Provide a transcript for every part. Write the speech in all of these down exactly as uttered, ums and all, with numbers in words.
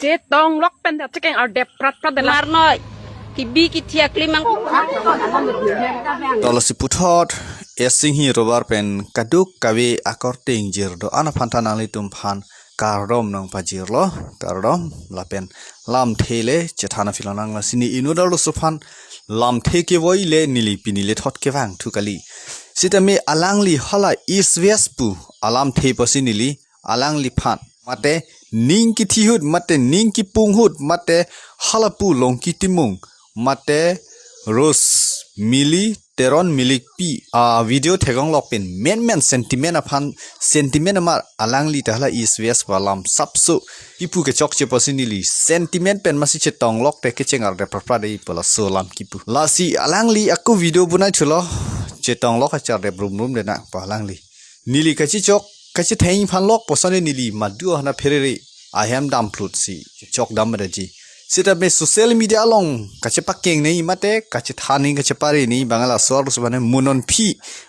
Chetong lok pen ta chekeng ardep prat prat de la. Marnoi. Kibi kithi aklimang. Tolo si puthot, Esinghi Robar pen kaduk kave akorte ingjir do-an aphan ta nanglitum aphan kardom nangpajirlo, kardom lapen lamthe le chethan aphi lonang. Lasi ne inut arloso aphan lamthe kevoi le neli pini le thot kevang thu kali. Sitame alangli hala East West pu alamthe pusi neli alangliphan mate ning kithi ahut mate ning kipung ahut mate halapu Longki Timung mate Rose Mili Teron Milikpi a video theklong lok pen menmen sentiment aphan, sentiment amar alangli ta hala East West pu alam sapso kipu kechokche pusi neli sentiment pen masi chetong lok te kecheng ardep prat prat de pu laso alam kipu. Lasi alangli ako video bonai thulo, chetong lok kachardep rum rum de nang pu alangli. Neli kachechok, kachetheng aphan lok puson neli madu ahana pherere ahem dam phlut si chok dam daji. Sitame social media along kachepakeng nei mate kachethan nei kachepare nei bang laso arloso aphan ne mo non aphi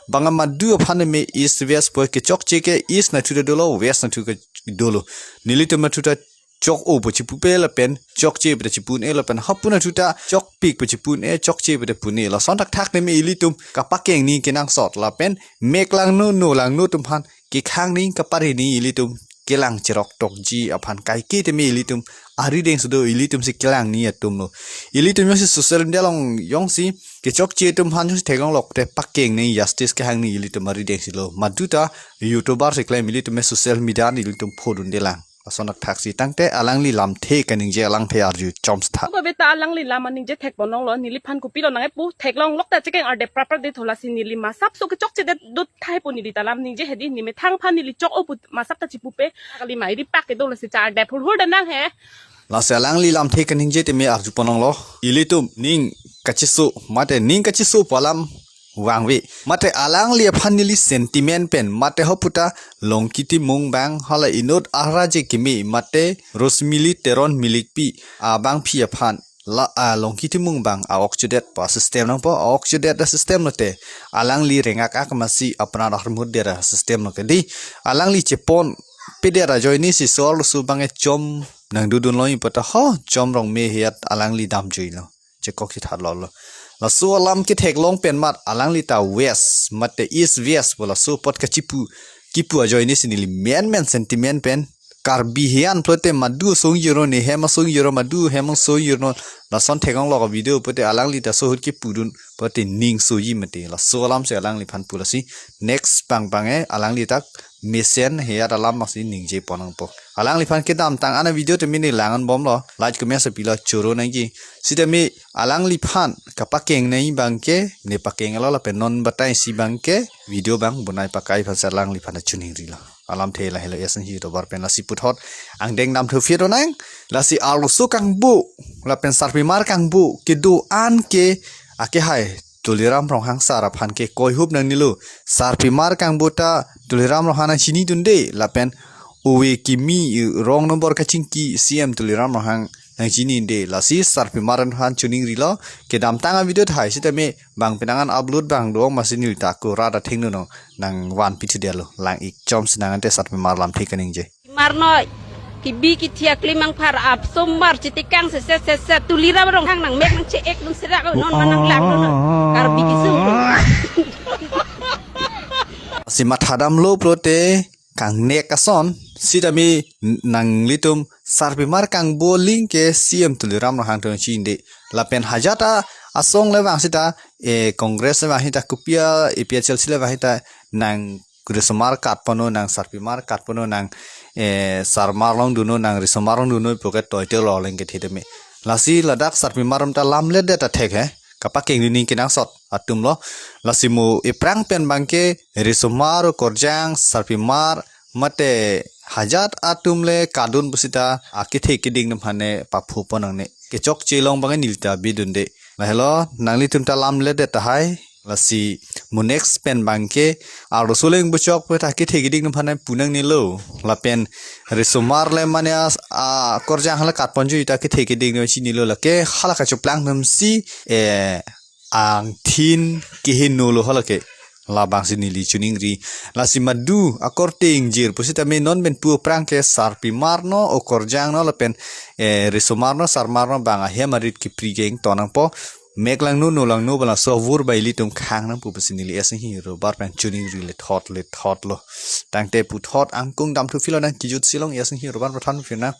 bang madu aphan ne me East West pu kechokche ke East nathu ta dolo, West nathu ke dolo. Nelitum nathu ta chok-o pu chipupe lapen chokche pu ta chipu-un-e lapen hapu nathu ta chokpik pu chipu-un-e, chokche pu ta pu-un-e. Lason thakthak ne me ilitum kapakeng nei kenangsot lapen mek langno no langno atum aphan kekhang nei kapare nei ilitum kelang cherok tokji aphan kaike te me ilitum arideng si do, ilitum si kelang nei atum lo. Ilitum jongsi social media along jongsi kechokche atum aphan jongsi theklong lok te pakeng nei, justice kehang nei ilitum arideng si lo. Madu ta YouTuber si klem, ilitum me social media an ilitum phodun de lang. Lason thakthak si tangte alangli lamthe kaningje alangthe arju chom stha. Ko beta alangli lam aningje thek ponong lo, neliphan kopilo nang-e pu theklong lok ta chekeng ardep prat prat de thu lasi neli masap so kechokche det dut thai pu neli ta lam ningje hedi, ne methang aphan neli chok-o pu masap ta chipupe. Kali mai ri pak ke do lasi chardep hurhur de nang he. Lasi alangli lamthe kaningje te me arju ponong lo. Ilitum ning kacheso mate ning kacheso pu alam vangve. Mate alangli aphan neli sentiment pen mate hapu ta Longki Timung bang hala inut ahra je keme mate Rose Mili Teron Milikpi abangpi aphan la a Longki Timung bang a-ok chudet pu system nangpo, a-ok chudet a-system lote alangli rengak ak masi apran armut dera system lo kedi. Alangli chepon pedera ajoine si so arloso bang e chom nangdudun lo ipota ho chom rong me hiat alangli damjui lo. Chekok si thar lo lo. Laso alam ketheklong pen mat alangli ta West mate East West pu laso apot kachipu kipu ajoine si neli menmen sentiment pen Karbi hian pulote madu asong jiro ne hem asong jiro madu hem asong jiro lason theklong lok video pulote alangli ta so ahut kipudun pulote ning soji mate laso alam si alangliphan pu lasi next pangpang e alangli ta mesen hiat alam masi ningje pon nangpo. Alangliphan kedamtang an a video te mini lang-an bomlo, like comment si pilo choro nangji. Sitame alangliphan kapakeng nei bangke ne pakeng lo lapen non batai si bangke video bang bonai pakai aphan si alangliphan chuning rilo. Alamthe lahelo Esinghi Robar pen lasi puthot angdeng dam thu phiro nang lasi arloso kangbu lapen sarpimar kangbu kedo-an ke akehai Tuliram Ronghang sar aphan ke koihup nangnelo. Sarpimar kangbu ta Tuliram Ronghang nangchinidunde lapen ove kimi rong nombor kachingki C M Tuliram Ronghang nangchinide lasi sarpimar aphan chuning rilo. Kedamtang a video thai sitame bang penang an upload bang dong masi neli ta ako rat athengno nang vanpi thudelo lang-ik chom si nang ante sarpimar lamthe kaningje. Marnoi. Kibi kithi aklimang phar ap sombar chitikang se se se se Tuliram Ronghang nangmek nangche-ek dun serak non manang lang dun Karbi kisung. Si mathadam lo pulote kangnek ason sitame nanglitum sarpimar kangbu aling ke C M Tuliram Ronghang tong chinde lapen hajat a asong le vang sita e Congress le vang sita kopia A P H L C le vang sita nang risomar kat ponlo nang sarpimar kat ponlo nang eh, sarmar longdunlo nang risomar longdunlo pu ke toite lo leng kethe teme. Lasi ladak sarpimar atum ta lamledet athek he. Kapakeng dun ningke nangsot atum lo. Lasi mo ephrang pen bangke risomar korjang sarpimar mate hajat atum le kadun pusita akethe keding atum aphan ne paphu pon nangne. Kechokche along bang neli ta bidunde. Lahelo nanglitum ta lamledet tahai. Lasi mo next pen bangke arloso leng buchok pu ta kethe keding atum aphan pu nangnelo. Lapen risomar le mane a, a korjang hala kat ponjui ta kethe keding atum chinilo lake hala kachoplang atum si eh angthin keheno lo hala ke. Labangsi neli choningri. Lasi madu akorte ingjir pusitame non pen pu aphrang ke sarpimar no, okorjang no, lapen, eh, risomar no, sarmar no bang ahem arit kepri ke ington nangpo. Mek langno, no langno, bala so vur bai ilitum khang nangpo pusi neli Esinghi Robar pen choningri lethot lethotlo. Tangte puthot angkung damthu philo nang kijut silong Esinghi Robar pathan phina.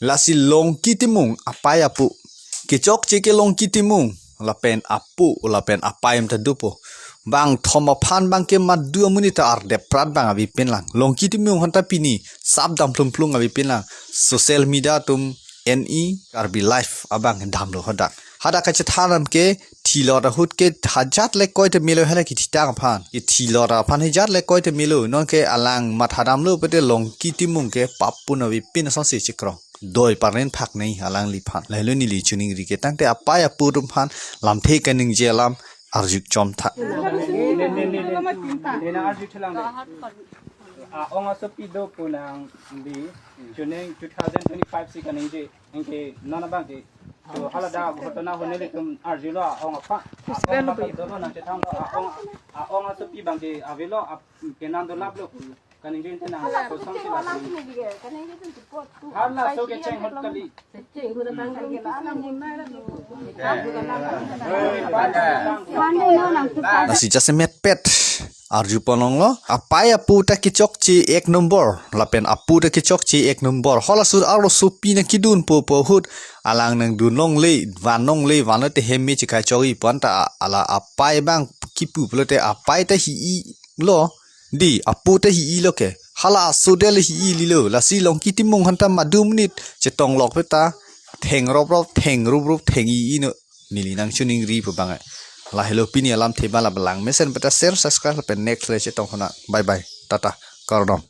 Lasi Longki Timung apei apo kechokche ke Longki Timung lapen apo lapen apei mta dopo. Bang thom aphan bang ke madu amonit ta ardep prat bang avepin lang. Longki Timung aphanta pini sap dam plum plum avepin lang. Social media atum N E Karbi Live abang damlo hadak. Hadak kachethan ram ke thilot ahut ke hajat le koi te melo hala kethitang aphan. Kethilot aphan hajat le koi te melo. Non ke alang mathadamlo pute Longki Timung ke pap pun avepin asonsi chekrong. Doi parnen phak nei alangliphan. Lahelo neli choningri ke tangte apei apo atum aphan lamthe kaningje alam arju chomtha. Nena arju thelang de. A-ong asopi do pu nangli, chuning two thousand twenty-five si kaningje, anke non abang ke. To hala dak ghotona ahut nelitum arjulo a-ong aphan. A-ong aphan dolo nangchethanglo a-ong, a-ong asopi bang ke avelo ap-, kenan dolaplo pu. Kaningje te nang kosong si la. Hala so kecheng ahut kali. Lasi jasemet pet arju pon longlo. Apei apo ta kechokche ek nombor lapen apo ta kechokche ek nombor. Halaso arlosopi nangkedunpo pu ahut alang nangdun longle, van longle, vanlo te hem me chekai chokji pu anta a-, hala apei bang kipu pulote apei ta hi-ilo. Di, apo ta hi-ilo ke. Hala aso del hi-ililo. Lasi Longki Timung aphanta madu amonit chetong lok peta theng rop rop, theng rup rup, theng i-ino. Neli nangchoningri pu bang ai. Lahelo pini alamthe bala balang mesen peta share, subscribe lapen next le chetong hona. Bye bye. Tata. Kardom.